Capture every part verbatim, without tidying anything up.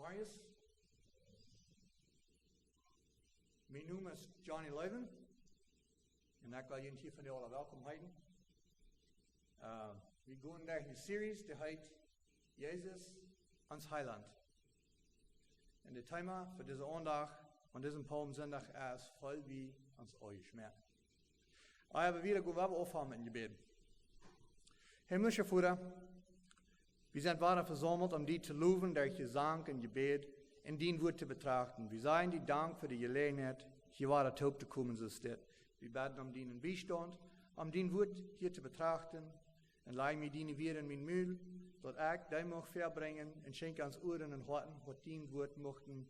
Marius. Mien Nomen es Johnny Loewen. Un ekj well junt hia vondoag aula welkom heeten. Äh, wie gonen derch eene Series, dee heet Jesus, ons Heiland. Un daut Thema fa dise Aundacht aun disen Palmsindach es: Feelen wie ons ojjeschmäat? Oba wie gonen wada aunfangen met een Jebäd. Himmlischa Voda, wie sent wada vesaumelt, om die to lowen derch Jesank un Jebäd un dien Wort to betrachten. Wie sajen die Dank fa de Jeläajenheit, hia wada toop to komen, soo aus dit. Wie bäden om dienen Biestaunt, om dien Wort hia to betrachten. Un laj mie diene Wieed en mien Mul, daut ekj dee mucht verbrinjen, un schenkj ons Uaren un Hoaten, waut dien Wort muchten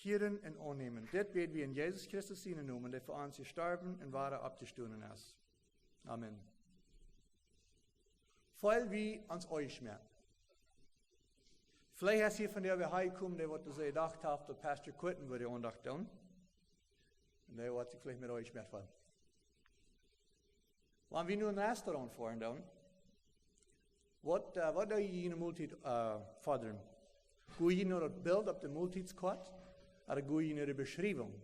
hieren un aunnämen. Dit bäd wie en Jesus Christus sienen Nomen, dee fa ons jestorwen un wada oppjestonen es. Amen. Feelen wie ons ojjeschmäat? Veleicht es hia vondoag wäa hia jekomen, dee waut soo jedocht haft, daut Pastor Quinton wudd de Aundacht doonen. Un dee woat sikj veleicht met ojjeschmäat feelen. Wan wie nu en een Restaurant foaren dan, waut, äh, waut doo jie enne Moltiet, äh, fodren? Go jie no daut Bilt opp de Moltietskoat, ooda go jie no de Beschriewunk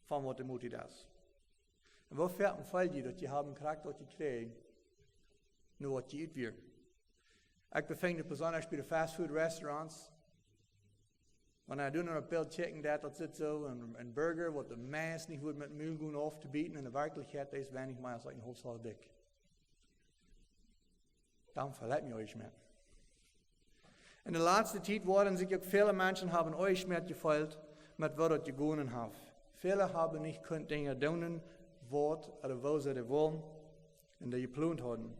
von waut de Moltiet es? Un woo väl feel jie, daut jie haben krakjt waut jie kjrieen, no waut jie utwieren? Ekj befinj mie besonda bie de Fast Food Restaurants. Wan ekj dan no daut Bilt kjikj, daut, daut sitt soo een, een Burger, waut de Mensch nich wudd met Mul gonen auftobieten, un en Werkjlichkjeit es weinich mea aus een haulf Zoll dikj. Dan feel ekj mie ojjeschmäat. En de latste Tiet woaren sikj uk väle Menschen haben ojjeschmäat jefeelt met waut daut jegonen haft. Väle haben nich kunt Dinja doonen, waut ooda woo see dee wullen un dee jeplont hauden.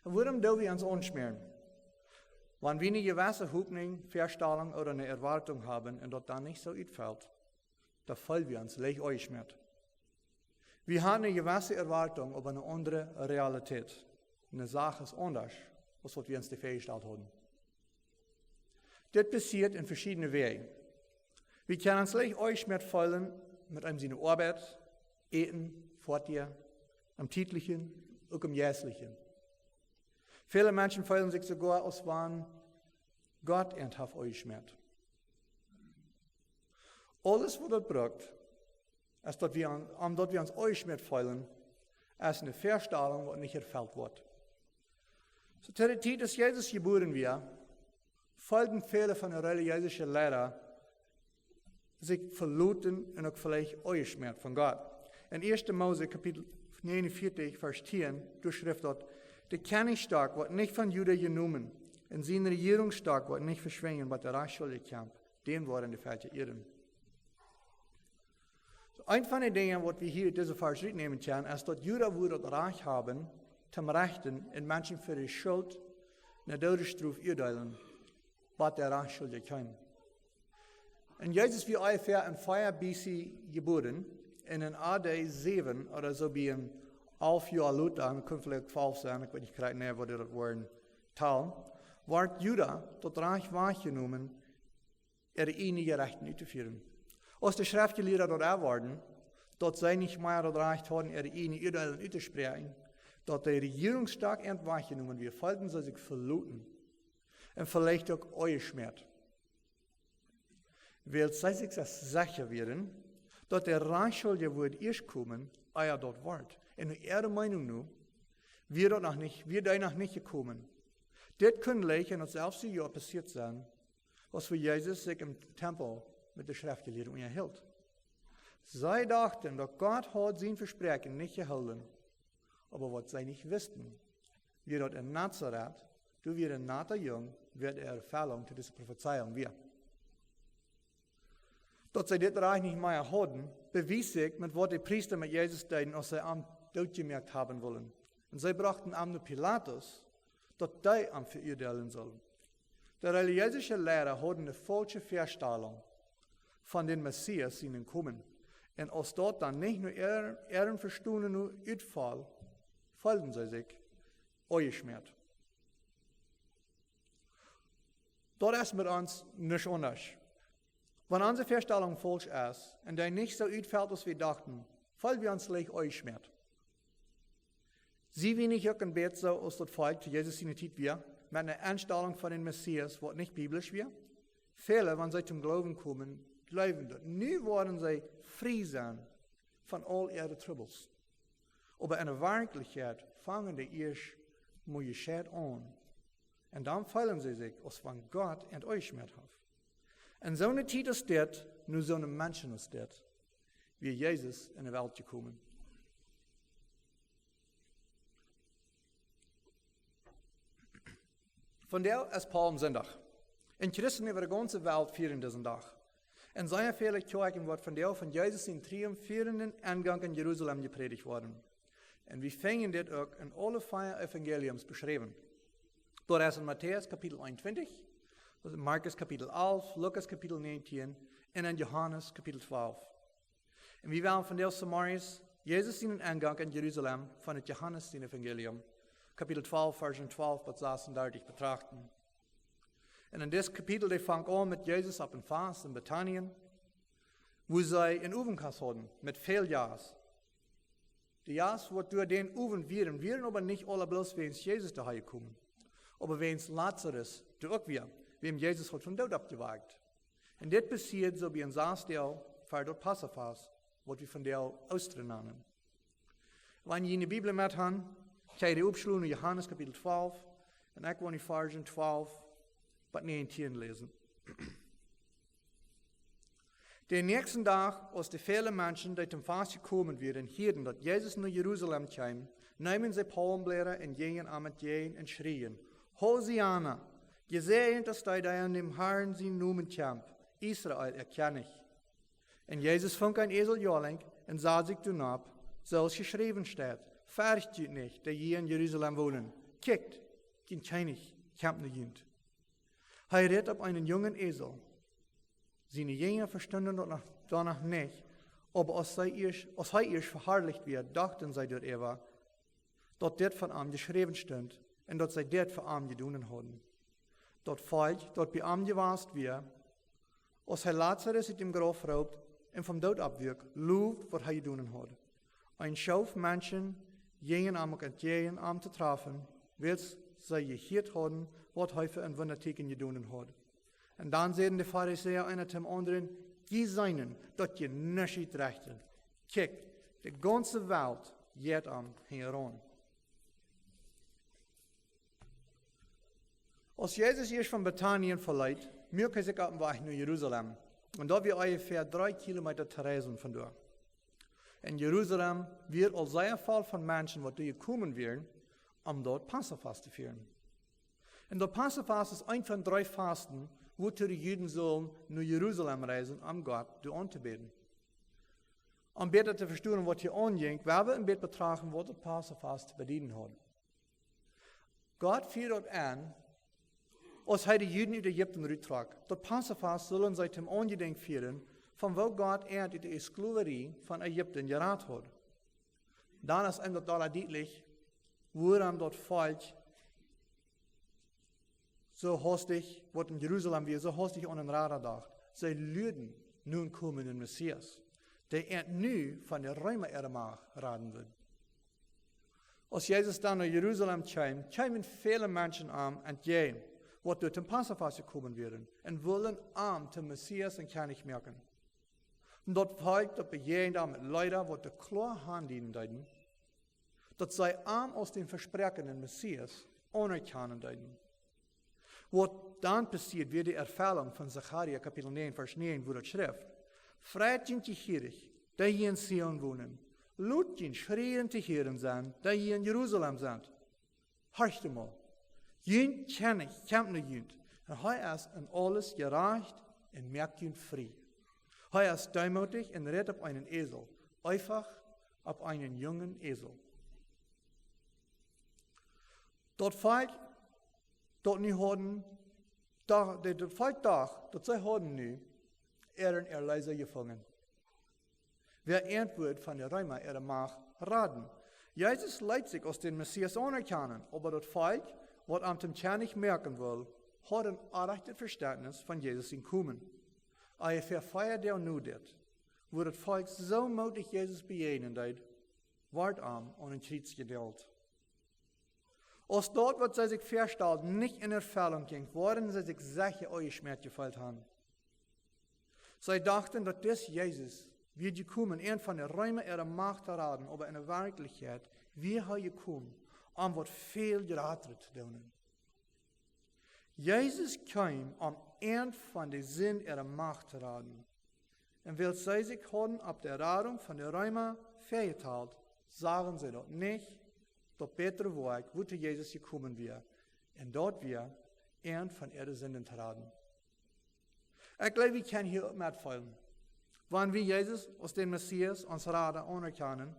Un wuarom doo wie ons ojjeschmäat? Wan wie eene jewesse Hopninj, Vestalunk ooda eene Erwartunk haben un daut dan nich soo utfelt, dan feelen wie ons leicht ojjeschmäat. Wie haben eene jewesse Erwartunk, oba eene aundre Realität. Eene Sach es aundasch aus waut wie ons doa väajestalt hauden. Dit passieet en veschiedne Wäaj. Wie kjennen ons leicht ojjeschmäat feelen met eenem siene Oabeit, Äten, Foatia, em Tietlichen, uk em Jeistlichen. Väle Menschen feelen sikj soogoa aus wan Gott an haft ojjeschmäat. Aules waut daut brukt, es daut wie an, om daut wie ons ojjeschmäat feelen, es eene Vestalunk waut nich erfelt woat. Soo, to de Tiet aus Jesus jebuaren wia, feelden väle von de relijeese Liera sikj veloten un uk veleicht ojjeschmäat von Gott. En Ieeschte Mose Kapitel negenunvierzig, Varsch tieen, doa schrift daut: De Kjennichsstock woat nich von Juda jenomen, un sien Rejierungsstock woat nich veschwinjen, bat de Rajchtschoolja kjemt, dän woaren de Velkja ieren. Soo, eent von de Dinja, waut wie hia ut dise Varsch rutnämen kjennen, es daut Juda wudd daut Rajcht haben, toom rechten un Menschen fa de Schult no Doodesstrof veruadeelen, bat de Rajchtschoolja kjeem. Un Jesus wia onjefäa en vea B C jebuaren, un en A D säwen ooda soo bie een haulf Joa lota, un kunn veleicht twalf sennen, ekj weet nich krakjt, nä, waut dee daut woaren talen, wort Juda daut Rajcht wajchjenomen, äare ieejne Jerechten uttofieren. Aus de Schreftjelieede daut erwoaren, daut see nich mea daut Rajcht hauden, äare ieejne Uadeelen uttospräakjen, daut de Rejierungsstock an wajchjenomen wia, feelden see sikj veloten un veleicht uk ojjeschmäat. Wiels see sikj soo secha wieren, daut de Rajchtschoolja wudd ieescht komen, ea daut wort. Un no äare Meenunk no, wia daut noch nich, wia dee noch nich jekomen. Dit kunn leicht en daut selwje Joa passieet sennen, aus wua Jesus sikj em Tempel met de Schreftjelieede unjahilt. See dochten, daut Gott haud sien Vespräakjen nich jehoolen, oba waut see nich wisten, wia daut en Nazaret, doa wia een nata Jung, wia de Erfellunk to dise Profezeiunk wia. Daut see dit Rajcht nich mea hauden, bewiest sikj met waut de Priesta met Jesus deeden, aus see am dootjemoakt haben wullen. Un see brochten am no Pilatus, daut dee am veruadeelen sull. De relijeese Liera hauden eene faulsche Vestalunk von dän Messias sienen Komen. Un aus daut dan nich no äa, äa Vestonen no utfoll, feelden see sikj ojjeschmäat. Daut es met ons nich aundasch. Wan onse Vestalunk faulsch es un dee nich soo utfelt aus wie dochten, feelen wie ons leicht ojjeschmäat. Sie wie nich uk een bät soo aus daut Volkj to Jesus siene Tiet wia? met eene Enstalunk von dän Messias, waut nich biblisch wia. Väle, wan see toom Gloowen kjeemen, jleewden daut. Nu woaren see frie sennen von aul äare Trubbels. Oba enne Werkjlichkjeit fangen dee ieescht mau jescheit aun. Un dan feelen see sikj, aus wan Gott an utjeschmäten haft. En soone Tiet aus dit, no soone Menschen aus dit, wia Jesus enne Welt jekomen. Vondoag es Palmsindach. Un Christen äwa de gaunze Welt fieren disen Dach. En sea väle Kjoakjen woat vondoag von Jesus sienen triumfierenden Engank en Jerusalem jeprädicht worden. Un wie finjen dit uk en aule vea Evangeliums beschräwen. Daut es en Matäus Kapitel eenuntwintich, Markus Kapitel alf, Lukas Kapitel näajentieen un en Johanes Kapitel twalf. Un wie wellen vondoag zemorjes Jesus sienen Engank en Jerusalem von daut Johanes sien Evangelium, Kapitel twalf, Varsch twalf bat sasuntachentich betrachten. Un en dit Kapitel, dee fangt aun met Jesus opp een Fast en Betanien, wua see een Owentkaust hauden met väl Jast. De Jast, waut doa dän Owent wieren, wieren oba nich aule bloos wäajens Jesus doahan jekomen, oba wäajens Lazarus, dee uk wia, wäm Jesus haud vom Doot oppjewakjt. Un dit passieed soo bie een Sastdeel ver daut Passafast, waut wie vondoag Oostren nanen. Wan jie ne Bibel met han, kjenn jie dee oppschlonen, Johanes Kapitel twalf, un ekj woa nu Varsch twalf bat näajentieen läsen. Dän näakjsten Dach, aus de väle Menschen, dee toom Fast jekomen wieren, hieeden, daut Jesus no Jerusalem kjeem, neemen see Palmbläda un jinjen am entjäajen un schrieen: Hosianna! Jesäajent es dee, dee en däm Harn sienen Nomen kjemt, Israel äa Kjennich. Un Jesus funk een Esel joalenk un sad sikj doaropp, soo aus jeschräwen steit: Ferjcht junt nich, dee jie en Jerusalem wonen. Kjikjt, jun Kjennich kjemt no junt. Hee ritt opp eenen jungen Esel. Siene Jinja vestunden daut noch, doano nich, oba aus hee ieescht, aus hee ieescht veharlicht wia, dochten see doaräwa, daut dit von am jeschräwen stunt un daut see dit fa am jedonen hauden. Daut Volkj, daut bie am jewast wia, aus hee Lazarus ut däm Grauf roopt un vom Doot oppwakjt, lowd, waut hee jedonen haud. Een Schoof Menschen jinjen am uk entjäajen, am to trafen, wiels see jehieet hauden, waut hee fa een Wundatieekjen jedonen haud. Un dan säden de Farisäa eena toom aundren: Jie seenen, daut jie nuscht rajchten. Kjikjt, de gaunze Welt jeit am hinjaraun. Aus Jesus ieescht von Betanien veleet, muak hee sikj opp dän Wajch no Jerusalem. Un daut wia onjefäa dree Kilometa to reisen von doa. En Jerusalem wia aul sea voll von Menschen, waut doa jekomen wieren, om daut Passafast to fieren. Un daut Passafast es eent von dree Fasten, wua de Juden sullen no Jerusalem reisen, om Gott doa auntobäden. Om bäta to vestonen, waut hia aunjinkj, well wie een bät betrachten, waut daut Passafast to bedieden haud. Gott fieed daut aun, aus hee de Juden ut Ägipten ruttrock. Daut Passafast sullen see toom Aunjedenkj fieren, von woo Gott an ut de Sklowarie von Ägipten jerat haud. Dan es eenem daut aula dietlich, wuarom daut Volkj soo haustich, waut en Jerusalem wia, soo haustich aun een Rada docht. See luaden no eenen komenden Messias, dee an nu von de Reema äare Macht raden wudd. Aus Jesus dan no Jerusalem kjeem, kjeemen väle Menschen am entjäajen, waut doa toom Passafast jekomen wieren, un wullen am toom Messias un Kjennich moaken. Un daut Volkj, daut bejäajend am met Leeda, waut doa kloa aundieden deeden, daut see am aus dän vesproakenen Messias aunerkjanen deeden. Waut dan passieed, wia de Erfellunk von Sacharia Kapitel näajen, Varsch näajen, wua daut schrift: Freit junt jehierich, dee jie en Zion wonen. Lot jun Schrieen to hieren sennen, dee jie en Jerusalem sent. Horcht emol, jun Kjennich kjemt no junt, un hee es en aules jerajcht un moakt junt frie. Hee es deemootich un ritt opp eenen Esel, eenfach opp eenen jungen Esel. Daut Volkj, daut nu hauden, daut, daut Volkj docht, daut see hauden nu äaren Erleesa jefungen, wäa an wudd von de Reema äare Macht raden. Jesus leet sikj aus dän Messias aunerkjanen, oba daut Volkj, waut am toom Kjennich moaken wull, haud een orrajchtet Vestentnis von Jesus sien Komen. Onjefäa vea Doag no dit, wua daut Volkj soo mootich Jesus bejäajnen deed, wort am aun een Kjriez jenault. Aus daut, waut see sikj väastalden, nich en Erfellunk jinkj, woaren see sikj secha utjeschmäat jefeelt haben. See dochten, daut dis Jesus wia jekomen, an von de Reema äare Macht to raden, oba en Werkjlichkjeit wia hee jekomen, om waut väl jratret to doonen. Jesus kjeem, om an von de Sind äare Macht to raden. Un wiels see sikj hauden opp de Radunk von de Reema vejetalt, sagen see daut nich, daut bätre Woakj, wuatoo Jesus jekomen wia, un daut wia, an von äare Sinden to raden. Ekj jleew, wie kjennen hia uk metfeelen. Wan wie Jesus aus dän Messias, onsen Rada aunerkjanen,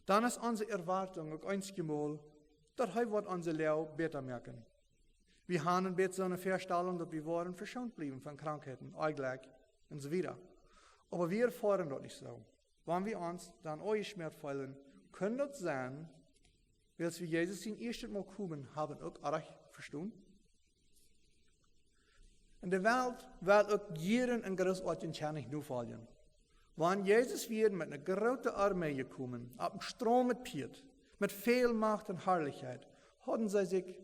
dan es onse Erwartunk uk eenjemol, daut hee woat onse Loag bäta moaken. Wie haben een bät soone Väastalunk, daut wie woaren veschoont bliewen von Krankheiten, Onjlekj un soo wieda. Oba wie erfoaren daut nich soo. Wan wie ons dan utjeschmäat feelen, kaun daut sennen, wiels wie Jesus sien ieeschtet Mol komen haben uk rajcht vestonen? Un de Welt well uk jieren een grootoatjen Kjennich nofoljen. Wan Jesus wia met eene groote Armee jekomen, opp een stromet Pieet, met väl Macht un Harlichkjeit, hauden see sikj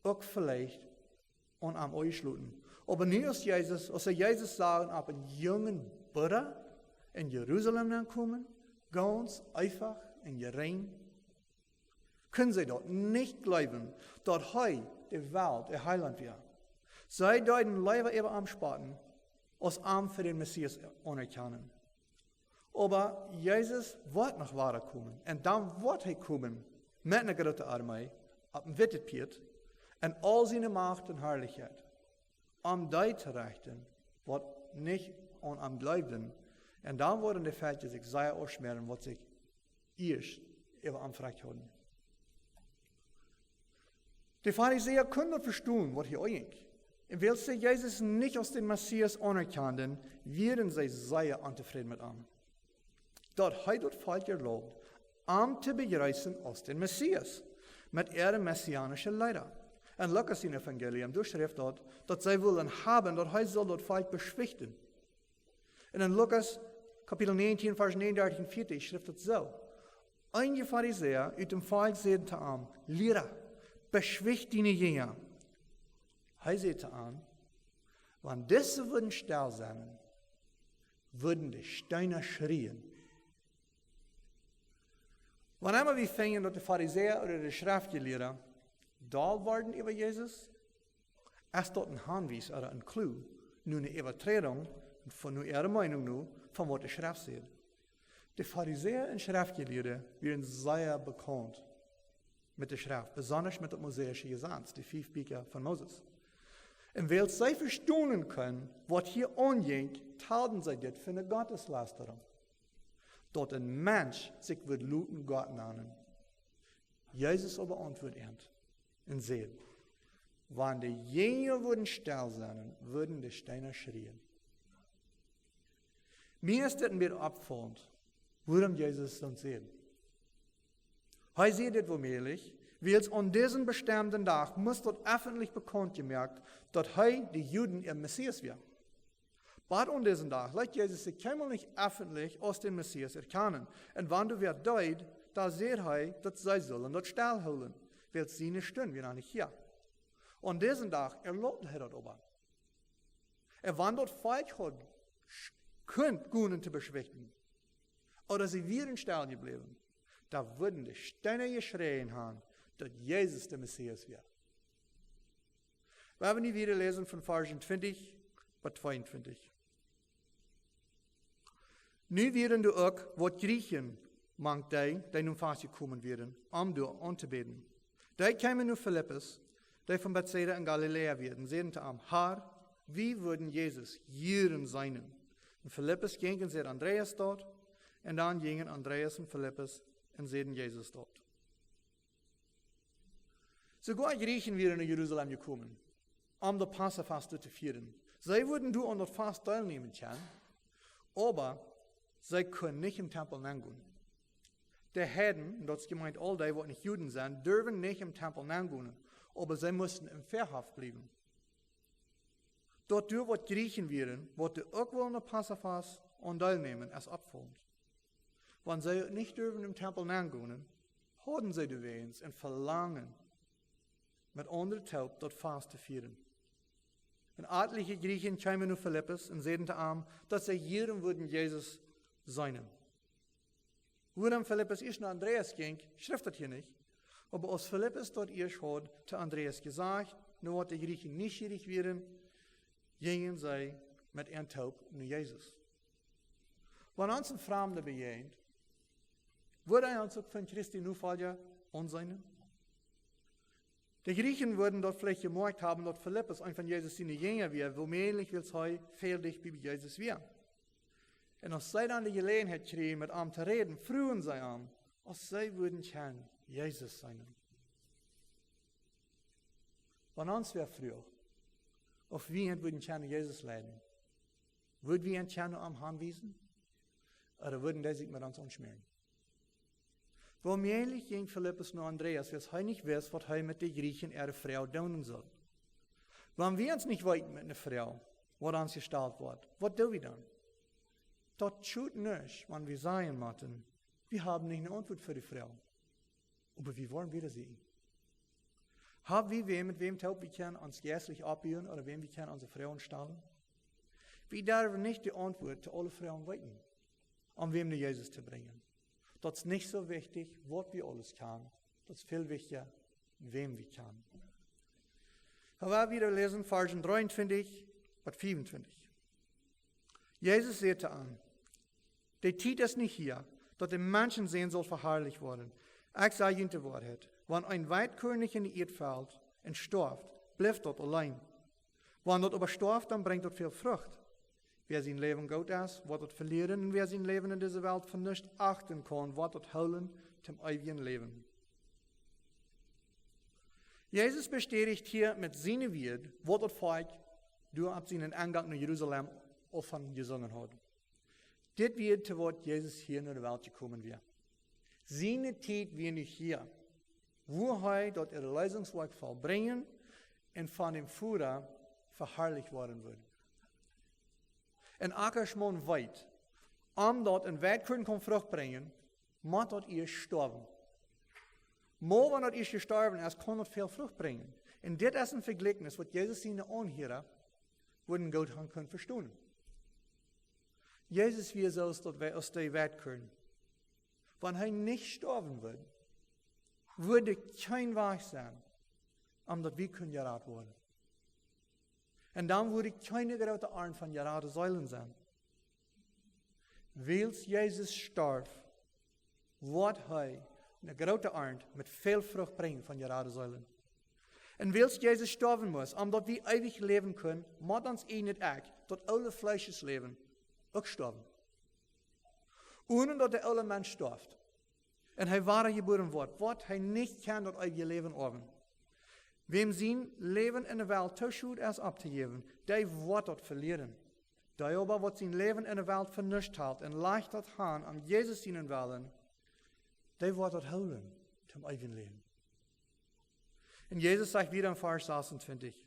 uk veleicht aun am utjeschloten. Oba nu aus Jesus, aus see Jesus sagen, opp een jungen Burra en Jerusalem aunkomen, gaunz eefach un jerinj, kunnen see daut nich jleewen, daut hee de Welt äa Heilaunt wia. See deeden leewa äwa am spotten, aus am fa dän Messias aunerkjanen. Oba Jesus woat noch wada komen. Un dan woat hee komen met eene groote Armee, opp een wittet Pieet, en aul siene Macht un Harlichkjeit, om dee to rechten, waut nich aun am jleewden. Un dan woaren de Velkja sikj sea utschmäaren, waut sikj ieescht äwa am verecht hauden. De Farisäa kunnen daut vestonen, waut hia aunjinkj. Un wiels see Jesus nich aus dän Messias aunerkjanden, wieren see sea ontofräd met am. Daut hee daut Volkj erlaubt, am to bejreessen aus dän Messias, met äare messianische Leeda. En Lukas sien Evangelium, doa schrift daut, daut see wullen haben, daut hee sull daut Volkj beschwichten. Un en Lukas Kapitel näajentieen, Varsch näajendartich un vieetich schrift daut soo: Eenje Farisäa ut däm Volkj säden to am: Liera, beschwicht diene Jinja. Hee säd to an: Wan dise wudden stell sennen, wudden de Steena schrieen. Wan emma wie finjen, daut de Farisäa ooda de Schreftjelieede doll worden äwa Jesus, es daut een Hanwies ooda een Clou no eene Äwaträdunk von, no äare Meenunk no, von waut de Schreft sajcht. De Farisäa un Schreftjelieede wieren sea bekaunt met de Schreft, besonda met daut mosaische Jesaz, de fief Bieekja von Moses. Un wiels see vestonen kunnen, waut hia aunjinkj, talden see dit fa eene Gotteslästerunk, daut een Mensch sikj wudd loten Gott nanen. Jesus oba auntwuad an un säd: Wan de Jinja wudden stell sennen, wudden de Steena schrieen. Mie es dit een bät oppfaulent, wuarom Jesus daut sajcht. Hee sajcht dit woamäajlich, wiels aun disen bestemden Dach must daut effentlich bekaunt jemoakt, daut hee de Juden äa Messias wia. Bat aun disen Dach leet Jesus sikj kjeenmol nich effentlich aus dän Messias erkjanen. Un wan doa wäa deed, dan säd hee, daut see sullen daut stell hoolen, wiels siene Stund wia noch nich hia. Aun disen Dach erlaubt hee daut oba. Un wan daut Volkj haud sch-, kunt gonen to beschwichten, ooda see wieren stell jebläwen, dan wudden de Steena jeschräajen haben, daut Jesus de Messias wia. Wie haben nu wada läsen von Varsch twintich bat tweeuntwintich. Nu wieren doa uk waut Jriechen mank dee, dee nu fastjekomen wieren, om doa auntobäden. Dee kjeemen no Filippus, dee von Betsaida en Galiläa wia, un säden to am: Herr, wie wudden Jesus hia seenen. Un Filippus jinkj un säd Andreas daut, un dan jinjen Andreas un Filippus un säden Jesus daut. Soogoa Jriechen wieren no Jerusalem jekomen, om daut Passafast to fieren. See wudden doa aun daut Fast deelnämen kjennen, oba see kunnen nich em Tempel nengonen. De Heiden, un daut es jemeent aul dee, waut nich Juden sent, durwen nich em Tempel nengonen, oba see musten em Väahoff bliewen. Daut doa waut Jriechen wieren, waut doa uk wullen aun daut Passafast aundeelnämen, es oppfaulent. Wan see nich durwen em Tempel nengonen, hauden see doawäajen een Velangen, met aundre toop daut Fast to fieren. Un atelje Griechen kjeemen no Filippus un säden to am, daut see hia wudden Jesus seenen. Wuarom Filippus ieescht no Andreas jinkj, schrift daut hia nich. Oba aus Filippus daut ieescht haud to Andreas jesajcht, no waut de Griechen nieschierich wieren, jinjen see met an toop no Jesus. Wan ons een Framda bejäajent, wudd hee ons uk fa een Christus Nofolja aunseenen? De Griechen wudden daut veleicht jemoakjt haben, daut Filippus een von Jesus siene Jinja wia, woomäajlich wiels hee väl dicht bie Jesus wia. Un aus see dan de Jeläajenheit kjrieejen, met am to räden, fruagen see am, aus see wudden kjennen Jesus seenen. Wan ons wäa fruach, auf wie an wudden kjennen Jesus leiden, wudd wie an kjennen am hanwiesen? Ooda wudden dee sikj met ons aunschmäaren? Woomäajlich jinkj Filippus no Andreas, wiels hee nich wist, waut hee met de Griechen äare Froag doonen sull. Wan wie ons nich weeten met eene Froag, waut ons jestalt woat, waut doo wie dan? Daut schot nuscht, wan wie sajen motten, wie haben nich eene Auntwuat fa de Froag. Oba wie woaren wieda seenen. Hab wie wäm, met wäm toop wie kjennen ons jeistlich oppbuen ooda wäm wie kjennen onse Froagen stalen? Wie derwen nich de Auntwuat to aule Froagen weeten, om wäm no Jesus to brinjen. Daut es nich soo wichtich, waut wie aules kjennen. Daut es väl wichtja, wäm wie kjennen. Wie woaren wieda läsen, Varsch dreeuntwintich bat fiefuntwintich. Jesus säd to an: De Tiet es nich hia, daut de Menschensän saul veharlicht woaren. Ekj saj junt de Woarheit: Wan een Weitkuarn nich enne Ieed felt un stoaft, blift daut auleen. Wan daut oba stoaft, dan brinjt daut väl Frucht. Wäa sien Läwen goot es, woat daut velieren, un wäa sien Läwen en dise Welt fa nuscht achten kaun, woat daut hoolen tom eewjen Läwen. Jesus bestädicht hia met siene Wieed, waut daut Volkj doa opp sienen Enjank no Jerusalem aul von jesungen haud. Dit wia to waut Jesus hia no de Welt jekomen wia. Siene Tiet wia nu hia, wua hee daut Erleesungswoakj vollbrinjen un von däm Voda veharlicht woaren wudd. Een Akjaschmaun weet, om daut een Weitkuarn kaun Frucht brinjen, mott daut ieescht stoawen. Mau wan daut ieescht jestorwen es, kaun daut väl Frucht brinjen. Un dit es een Vejlikjnis, waut Jesus siene Aunhieera wudden goot haben kunnen vestonen. Jesus wia soo aus daut Wei-, aus de Weitkuarn. Wan hee nich stoawen wudd, wudd kjeen Wajch sennen, om daut wie kunnen jerat woaren. Un dan wudd kjeene groote Arnt von jerade Seelen sennen. Wiels Jesus storf, woat hee eene groote Arnt met väl Frucht brinjen von jerade Seelen. Un wiels Jesus stoawen must, om daut wie eewich läwen kunnen, mott ons ieejnet Ekj, daut oole Fleeschesläwen, uk stoawen. Onen daut de oole Mensch stoaft un hee wada jebuaren woat, woat hee nich kjennen daut eewje Läwen oawen. Wäm sien Läwen enne Welt too schod es opptojäwen, dee woat daut velieren. Dee oba, waut sien Läwen enne Welt fa nuscht helt un lajcht daut han om Jesus sienen Wellen, dee woat daut hoolen tom eewjen Läwen. Un Jesus sajcht wieda en Varsch sasuntwintich: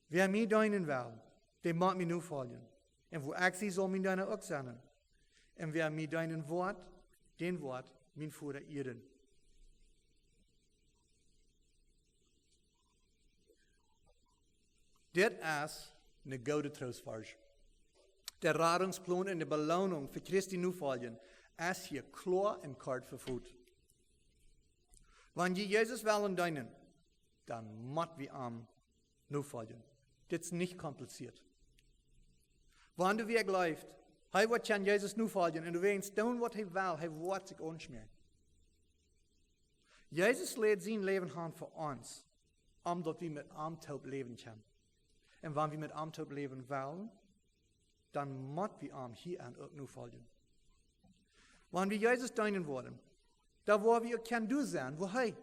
Wäa mie deenen well, dee mott mie nofoljen. Un wua ekj sie, saul mien Deena uk sennen. Un wäa mie deenen woat, dän woat mien Voda ieren. Dit es een gooda Troostvarsch. De Radungsplon un de Beloonunk fa Christus Nofoljen es hia kloa un kort vefot. Wan wie Jesus wellen deenen, dan mott wie am nofoljen. Dit es nich kompliziert. Wan du wäa jleefst, hee woat kjennen Jesus nofoljen un du wäajens doonen waut hee well, hee woat sikj aunschmäaren. Jesus läd sien Läwen han fa ons, om daut wie met am toop läwen kjennen. Un wan wie met am toop läwen wellen, dan mott wie am hia aun uk nofoljen. Wan wie Jesus deenen woaren, dan woa wie uk kjennen doa sennen, wua hee.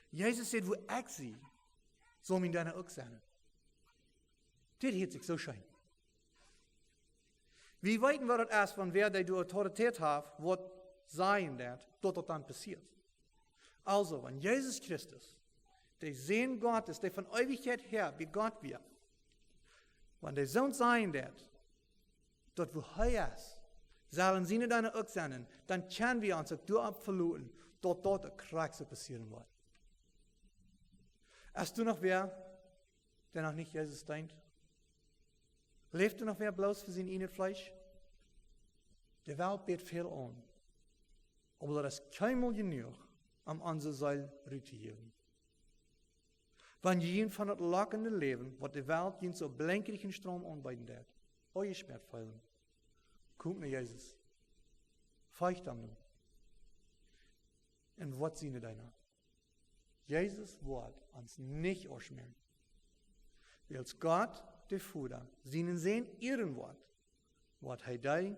Jesus sajcht: Wua ekj sie, saul mien Deena uk sennen. Dit hieet sikj soo scheen. Wie weeten, waut daut es, wan wäa, dee de Autoritäet haft, waut sajen deit, daut daut dan passieet. Aulsoo, wan Jesus Christus, de Sän Gottes, dee von Eewichkjeit häa bie Gott wia, wan de Sän sajen deit, daut wua hee es, Sellen siene Deena uk sennen, dan kjenn wie ons uk doaropp veloten, daut daut uk krakjt soo passieren woat. Es doa noch wäa, dee noch nich Jesus deent? Läft doa noch wäa bloos fa sien ieejnet Fleesch? De Welt bieet väl aun, oba daut es kjeenmol jenuach, om onse Seel rut to jäwen. Wan jie junt von daut lockende Läwen, waut de Welt junt soo blenkrich un stroom aunbeeden deit, aunjeschmäat feelen, komt no Jesus. Folcht am nu. Un woat siene Deena. Jesus woat ons nich aunschmäaren. Wiels Gott, de Voda, sienen Sän ieren woat, woat hee dee,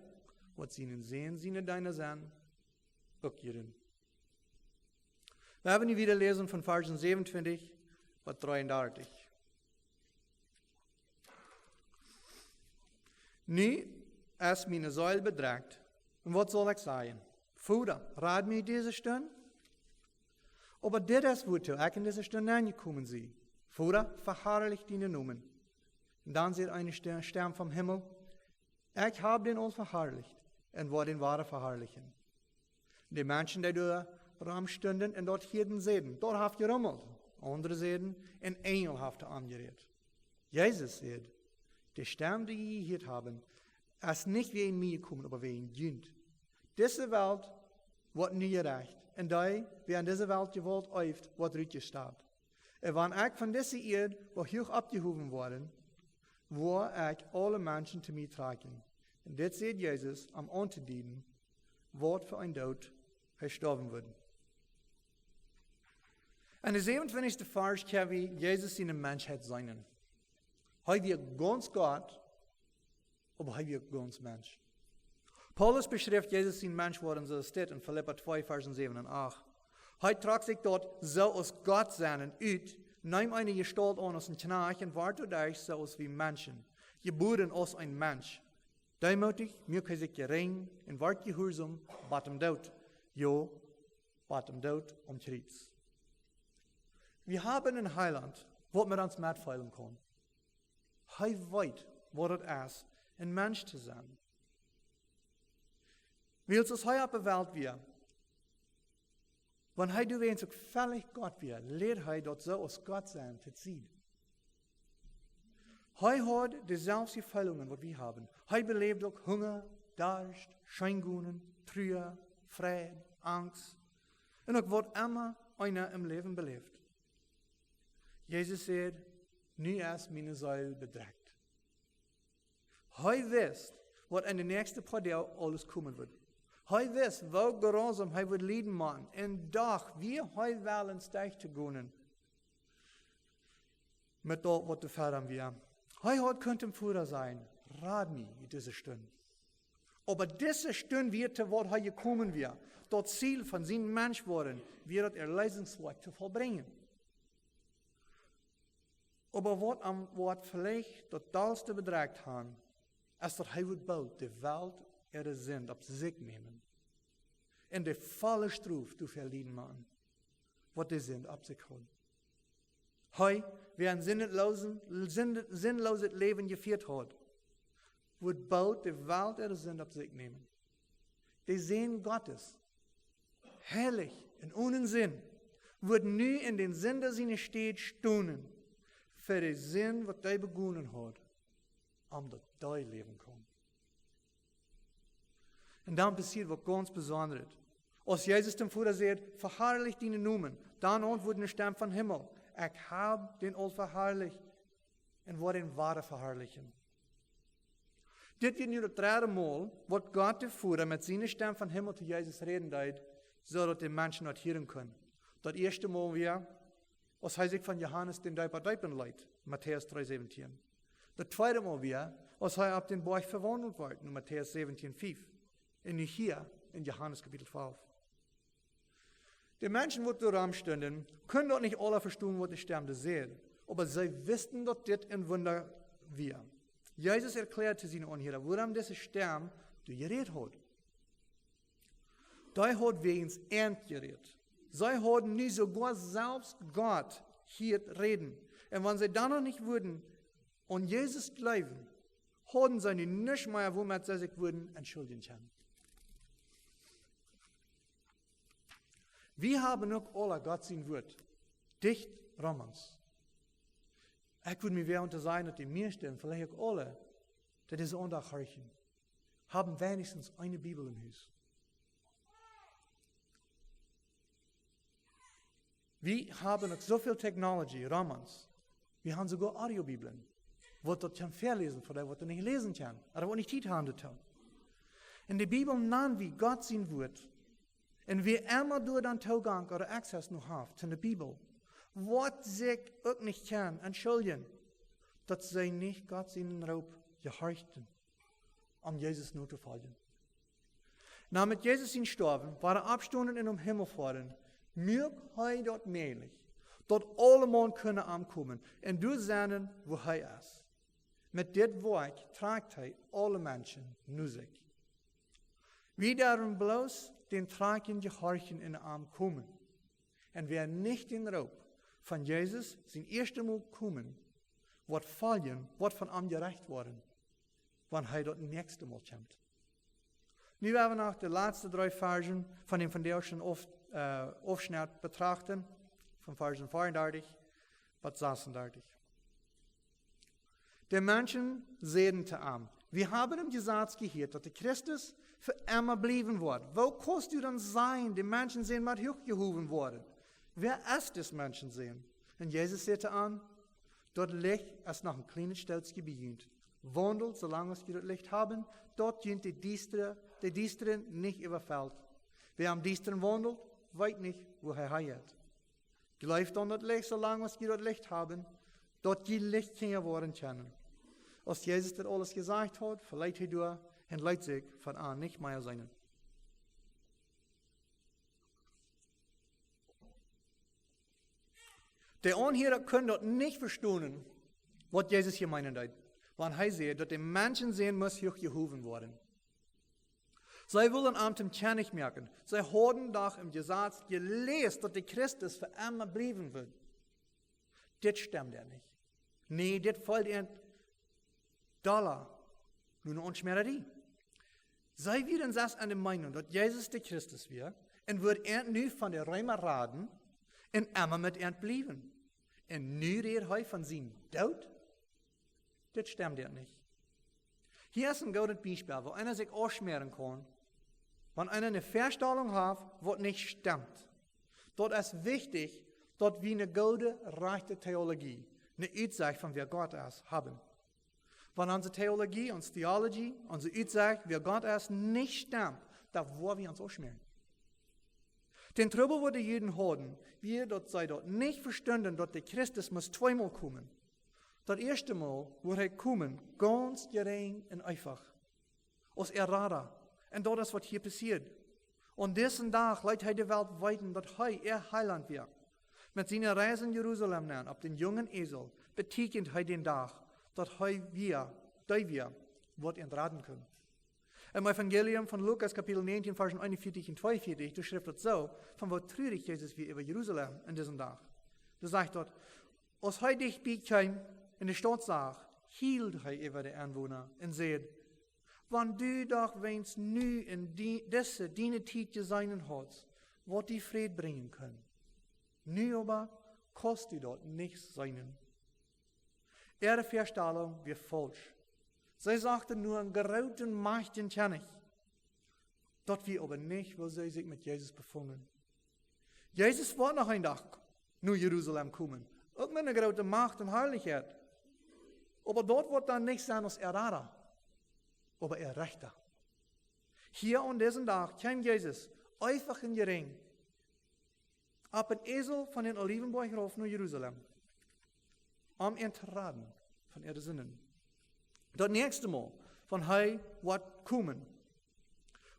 waut sienen Sän siene Deena sent, uk ieren. Wie haben nu wieda läsen von Varsch säwenuntwintich bat dreeundartich. Nu es miene Seel bedrekjt, un waut saul ekj sajen? Voda, rad mie dise Stund. Oba dit es, wuatoo ekj en dise Stund aunjekomen sie. Voda, veharlich dienen Nomen. Un dan säd eene Ste-, Stemm vom Himmel: Ekj hab dän aul veharlicht un woa dän wada veharlichen. De Menschen, dee doa rom stunden un daut hieeden, säden: Doa haft jerummelt. Aundre säden: Een Enjel haft to am jerät. Jesus säd: De Stemm, dee jie jehieet haben, es nich wäajen mie jekomen, oba wäajen junt. Dise Welt woat nu jerecht, un dee, wäa en dise Welt Jewault eeft, woat rutjestat. Un wan ekj von dise Ieed woa huach oppjehowen woaren, woa ekj aule Menschen to mie trakjen. Un dit säd Jesus, om auntodeeden, waut fa een Doot hee stoawen wudd. En de säwenuntwintichste Varsch kjenn wie Jesus siene Menschheit seenen. Hee wia gaunz Gott, oba hee wia gaunz Mensch. Paulus beschrift Jesus sien Menschwoaren soo aus dit en Filippa twee, Varsch säwen un acht. Hee trock sikj daut soo aus Gott sennen ut, neem eene Jestault aun aus een Kjnajcht un wort doaderch soo aus wie Menschen, jebuaren aus een Mensch. Deemootich muak hee sikj jerinj un wort jehuarsom bat dän Doot. Jo, bat dän Doot aum Kjriez. Wie haben een Heiland, waut met ons metfeelen kaun. Hee weet, waut et es, een Mensch to sennen. Wiels aus hee opp de Welt wia, wan hee doawäajens uk vellich Gott wia, lieed hee daut soo aus Gott sennen to sennen. Hee haud deeselwje Feelungen, waut wie haben. Hee beläwd uk Hunga, Darscht, Scheengonen, Trua, Freid, Angst un uk waut emma eena em Läwen beläft. Jesus säd: Nu es miene Seel bedrekjt. Hee wist, waut en de näakjste poa Doag aules komen wudd. Hee wist, woo jrusom hee wudd lieden motten, un doch wia hee wellens derch to gonen met daut, waut doa ver am wia. Hee haud kunt am Voda sajen: Rad mie ut dise Stund. Oba dise Stund wia, to waut hee jekomen wia. Daut Ziel von sien Menschwoaren wia, daut Erleesungswoakj to vollbrinjen. Oba waut am woat veleicht daut dollste bedrekjt han, es daut hee wudd boolt de Welt äare Sind opp sikj nämen un de volle Strof doafäa lieden motten, waut de Sind opp sikj haud. Hee, wäa een sindelooset, sind-, sindelooset Läwen jefieet haud, wudd boolt de Welt äare Sind opp sikj nämen. De Sän Gottes, heilich un onen Sind, wudd nu en dän Sinda siene Städ stonen, fa de Sind, waut dee begonen haud, om daut dee läwen kunn. Un dan passieed waut gaunz Besondret. Aus Jesus däm Voda säd: Veharlich dienen Nomen, dan auntwuad eene Stemm vom Himmel: Ekj hab dän aul veharlicht un woa dän wada veharlichen. Dit wia nu daut dredde Mol, waut Gott de Voda met siene Stemm vom Himmel to Jesus räden deed, soo daut de Menschen daut hieren kunnen. Daut ieeschte Mol wia, aus hee sikj von Johanes dän Deepa deepen leet, Matäus dree säwentieen. Daut tweede Mol wia, aus hee opp dän Boajch vewaundelt wort, en Matäus säwentieen fief. Un nu hia en Johanes Kapitel twalf. De Menschen, waut doa rom stunden, kunnen daut nich aula vestonen, waut de Stemm doa säd. Oba see wisten, daut dit een Wunda wia. Jesus erkjläad to siene Aunhieera, wuarom dise Stemm doa jerät haud. Dee haud wäajens an jerät. See hauden nu soogoa selfst Gott hieet räden. Un wan see dan noch nich wudden aun Jesus jleewen, hauden see nu nuscht mea, woomet see sikj wudden entschuldjen kjennen. Wie haben uk aule Gott sien Wort dicht rom ons. Ekj wudd mie wäa unja sajen, daut de mieeschte, un veleicht uk aule, daut es unja horchen, haben weinichstens eene Bibel em Hus. Wie haben uk soo väl Technology rom ons. Wie haben soogoa Audiobibeln, waut daut kjennen väaläsen fa dee, waut doa nich läsen kjennen, ooda waut nich Tiet haben doatoo. Un de Bibel nanen wie Gott sien Wort. Un wäa emma doa dan Toogank ooda Access no haft to de Bibel, woat sikj uk nich kjennen entschuldjen, daut see nich Gott sienen Roop jehorchten, om Jesus notofoljen. Na, met Jesus sien Stoawen, woaren, Oppstonen un em Himmel foaren, muak hee daut mäajlich, daut aulemaun kjennen aunkomen un doa sennen, wua hee es. Met dit Woakj trakjt hee aule Menschen no sikj. Wie derwen bloos dän Trakjen jehorchen un aunkomen. Un wäa nich dän Roop von Jesus sien ieeschtet Mol komen, woat foljen, woat von am jerecht woaren, wan hee daut näakjste Mol kjemt. Nu woa wie noch de latste dree Varschen von dän vondoagschen Auf-, äh, Aufschnitt betrachten, von Varschen veeaundartich bat sasuandartich. De Menschen säden to am: "Wie haben em Jesaz jehieet, daut de Christus fa emma bliewen woat. Woo kaust du dan sajen, de Menschensän mott huach jehowen woaren? Wäa es dis Menschensän?" Un Jesus säd to an: "Daut Licht es noch een kjlienet Stootje bie junt. Waundelt, soo lang aus jie daut Licht haben, daut junt de Diestre, de Diestre nich äwafelt. Wäa em Diestren waundelt, weet nich, wua hee hanjeit. Jleeft aun daut Licht, soo lang aus jie daut Licht haben, daut jie Lichtkjinja woaren kjennen." Aus Jesus dit aules jesajcht haud, veleet hee doa un leet sikj von an nich mea seenen. De Aunhieera kunnen daut nich vestonen, waut Jesus hia meenen deed, wan hee säd, daut de Menschensän must huach jehowen woaren. See wullen am toom Kjennich moaken. See hauden doch em Jesaz jeläst, daut de Christus fa emma bliewen wudd. Dit stemd an nich. Nä, dit feeld an dolla no ne Aunschmäararie. See wieren selfst aun de Meenunk, daut Jesus de Christus wia, un wudd an nu von de Reema raden un emma met an bliewen. Un nu rät hee von sienen Doot? Dit stemd an nich. Hia es een goodet Biespel, wua eena sikj aufschmäaren kaun, wan eena ne Väastalunk haft, waut nich stemmt. Daut es wichtich, daut wie ne goode, rajchte Theologie, ne Utsecht von wäa Gott es, haben. Wan onse Theologie, onse Theology, onse Utsecht, wäa Gott es, nich stemmt, dan woa wie ons aufschmäaren. Dän Trubbel, waut de Juden hauden, wia, daut see daut nich vestunden, daut de Christus must tweemol komen. Daut ieeschte Mol wudd hee komen, gaunz jerinj un eefach, aus äa Rada. Un daut es, waut hia passieed. Aun disen Dach leet hee de Welt weeten, daut hee äa Heilaunt wia. Met siene Reis no Jerusalem nenn opp dän jungen Esel beteakjend hee dän Dach, daut hee wia, dee wia, waut an raden kunn. Em Evangelium von Lukas, Kapitel näajentieen, Varschen eenenvieetich un tweeunvieetich, doa schrift daut soo, von woo trurich Jesus wia äwa Jerusalem en disen Dach. Doa sajcht daut: "Aus hee dicht bie kjeem un de Staut sach, hield hee äwa de Aunwona un säd: Wan du doch weens nu en die, dise diene Tiet jeseenen haudst, waut die Fräd brinjen kunn. Nu oba kaust du daut nich seenen." Äare Väastalunk wia faulsch. See sochten no eenen grooten, majchtjen Kjennich. Daut wia oba nich, woo see sikj met Jesus befungen. Jesus woat noch een Dach no Jerusalem komen, uk met ne groote Macht un Harlichkjeit. Oba daut woat dan nich sennen aus äa Rada, oba äa Rechta. Hia aun disen Dach kjeem Jesus, eefach un jerinj, opp een Esel von dän Olivenboajch rauf no Jerusalem, om an to raden von äare Sinden. Daut näakjste Mol, wan hee woat komen,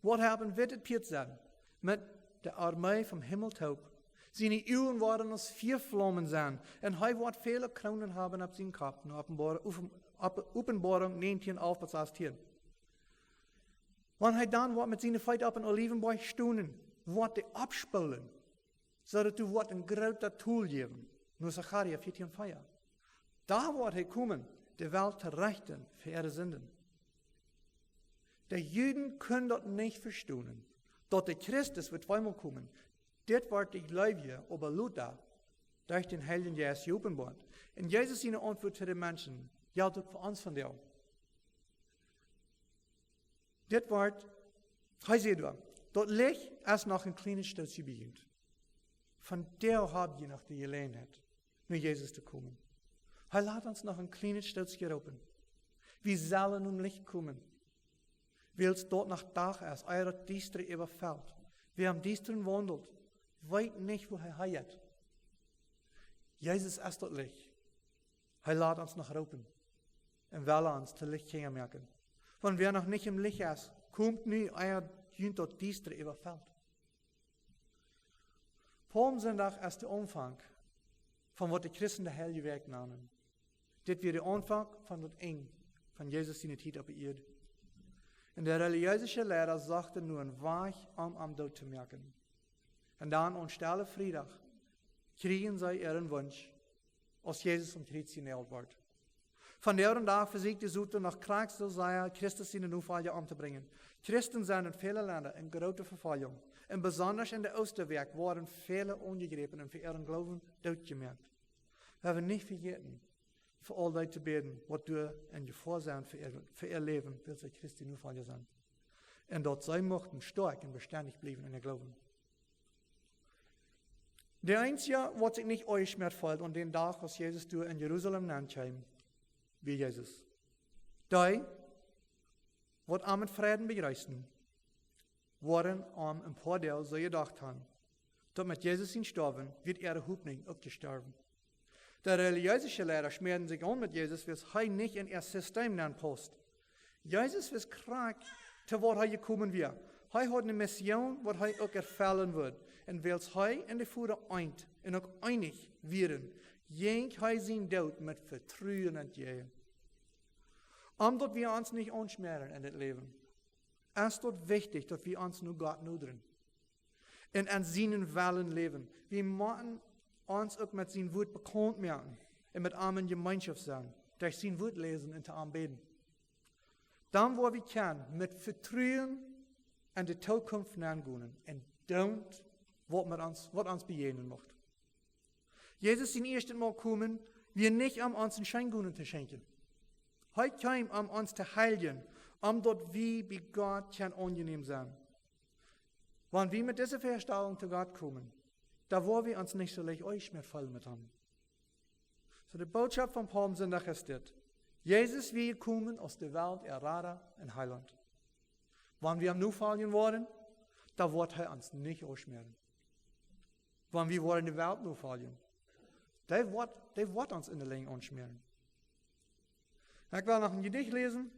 woat hee opp een wittet Pieet sennen, met de Armee vom Himmel toop. Siene Uagen woaren aus Fiaflaumen sennen, un hee woat väle Kroonen haben opp sienen Kopp, no Openboa-, Open-, Openboarunk näajentieen, alf bat sastieen. Wan hee dan woat met siene Feet opp een Olivenboajch stonen, woat dee oppspoolen, soo daut doa woat een groota Tol jäwen, no Sacharia vieetieen vea. Dan woat hee komen, de Welt to rechten fa äare Sinden. De Juden kunnen daut nich vestonen, daut de Christus woat tweemol komen. Dit woat de Gleewje oba lota derch dän Heiljen Jeist jeopenboat. Un Jesus siene Auntwuat to de Menschen jelt uk fa ons vondoag. Dit woat, hee sajcht doa, daut Licht es noch een kjlienet Stootje bie junt. Vondoag hab jie noch de Jeläajenheit, no Jesus to komen. Hee lat ons noch een kjlienet Stootje roopen. Wie sellen em Licht komen, wiels daut noch Dach es, ea daut Diestre äwafelt. Wäa em Diestren waundelt, weet nich, wua hee hieet. Jesus es daut Licht. Hee lat ons noch roopen un well ons to Lichtkjinja moaken. Wan wäa noch nich em Licht es, komt nu, ea junt daut Diestre äwafelt. Palmsindach es de Aunfank von waut de Christen de Heilje Wäakj nanen. Dit wia de Aunfank von daut Enj von Jesus siene Tiet oppe Ieed. Un de relijeese Leida sochten nu een Wajch, om am doot to moaken. Un dan aun Stelle Friedach kjrieejen see äaren Wunsch, aus Jesus aum Kjriez jenault wort. Vondoag dän Dach vesieekjt de Soton noch krakjt soo sea, Christus siene Nofolja omtobrinjen. Christen sent en väle Lenda en groote Vefoljunk. Un besonda en de Oostawäakj woaren väle aunjegräpen un fa äaren Gloowen dootjemoakt. Wie haben nich vejäten, fa aul dee to bäden, waut doa en Jefoa sent fa äa, fa äa Läwen, wiels see Christi Nofolja sent. Un daut see muchten stoakj un bestendich bliewen en äa Gloowen. De eensja, waut sikj nich aunjeschmäat feeld aun dän Dach, aus Jesus doa en Jerusalem nenkjeem, wia Jesus. Dee, waut am met Freiden bejreesden, woaren om een poa Doag soo jedocht han, daut met Jesus sien Stoawen wia äare Hopninj uk jestorwen. De relijeese Leida schmäaden sikj aun met Jesus, wiels hee nich en äa Sistem nenpaust. Jesus wist krakjt, to waut hee jekomen wia. Hee haud eene Mission, waut hee uk erfellen wudd. Un wiels hee un de Voda eent un uk eenich wieren, jinkj hee sien Doot met Vetruen entjäajen. Om daut wie ons nich aunschmäaren en dit Läwen, es daut wichtich, daut wie ons no Gott nodren un en sienen Wellen läwen. Wie motten ons uk met sien Wuat bekaunt moaken un met am en Jemeenschoft sennen, derch sien Wuat läsen un to am bäden. Dan woa wie kjennen met Vetruen en de Tookunft nengonen un doonen, waut met ons, waut ons bejäajnen mucht. Jesus sien ieeschtet Mol komen wia nich, om ons een Scheengonen to schenkjen. Hee kjeem, om ons to heiljen, om daut wie bie Gott kjennen aunjenäm sennen. Wan wie met dise Väastalunk to Gott komen, dan woa wie ons nich soo leicht aunjeschmäat feelen met am. Soo, de Bootschoft von Palmsindach es dit: Jesus wia jekomen aus de Welt äa Rada un Heilaunt. Wan wie am nofoljen woaren, dan woat hee ons nich aunschmäaren. Wan wie woaren de Welt nofoljen, dee woat, dee woat ons en de Lenjd aunschmäaren. Ekj well noch een Jedicht läsen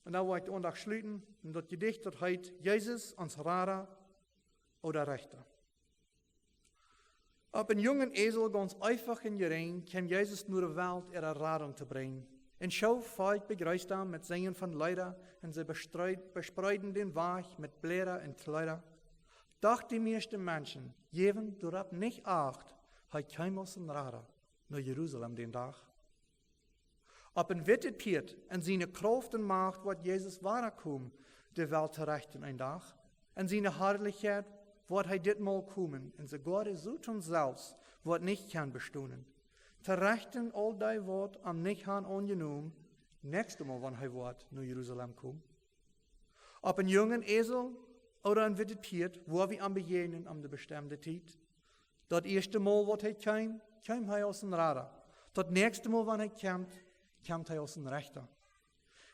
un dan woa ekj de Aundacht schluten. Un daut Jedicht, daut heet Jesus, ons Rada ooda Rechta. Opp een jungen Esel, gaunz eefach un jerinj, kjeem Jesus no de Welt äare Radunk to brinjen. Un soo Volkj bejreest am met Sinjen von Leeda, un see bespreid-, bespreeden dän Wajch met Bläda un Kjleeda. Doch de mieeschte Menschen jeewen doaropp nich acht, hee kjeem aus een Rada no Jerusalem dän Dach. Opp een wittet Pieet, en siene Krauft un Macht woat Jesus wada komen, de Welt to rechten een Dach. En siene Harlichkjeit woat hee dit Mol komen, un soogoa de Soton selfst woat nich kjennen bestonen. To rechten aul dee, waut am nich han aunjenomen, näakjstet Mol, wan hee woat no Jerusalem komen. Opp een jungen Esel ooda een wittet Pieet woa wie am bejäajnen om de bestemde Tiet. Daut ieeschte Mol, waut hee kjeem, kjeem hee aus een Rada. Daut näakjste Mol, wan hee kjemt, kjemt hee aus een Rechta.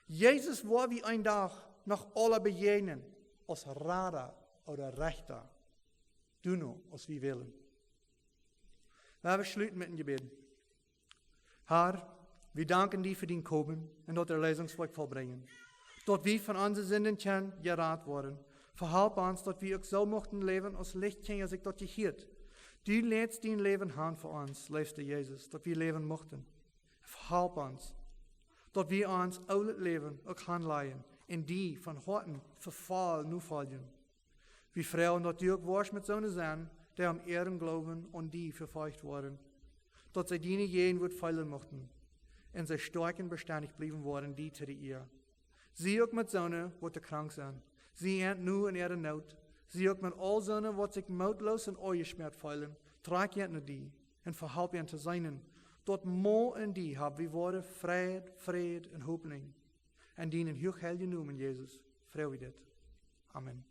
Jesus woa wie een Dach noch aula bejäajnen aus Rada ooda Rechta. Doo no, aus wie wellen. Lot ons schluten met een Jebäd. Herr, wie danken die fa dien Komen un daut Erleesungswoakj vollbrinjen, daut wie von onse Sinden kjennen jerat woaren. Vehalp ons, daut wie uk soo muchten läwen, aus Lichtkjinja sikj daut jehieet. Du lätst dien Läwen han fa ons, leefsta Jesus, daut wie läwen muchten. Vehalp ons, daut wie ons oolet Läwen uk hanlajen un die von Hoaten vefoll nofoljen. Wie froagen, daut du uk woascht met soone sennen, dee om äaren Gloowen aun die vefolcht woaren, daut see diene Jäajenwuat feelen muchten, un see stoakj un bestendich bliewen woaren, die to de Iea. Sie uk met soone, waut krank sent. Sie an nu en äare Noot. Sie uk met aul soone, waut sikj mootloos un aunjeschmäat feelen, trakj an no die un vehalp an to seenen, daut mau en die hab wie woare Freid, Fräd un Hopninj. En dienen huachheiljen Nomen, Jesus, froag wie dit. Amen.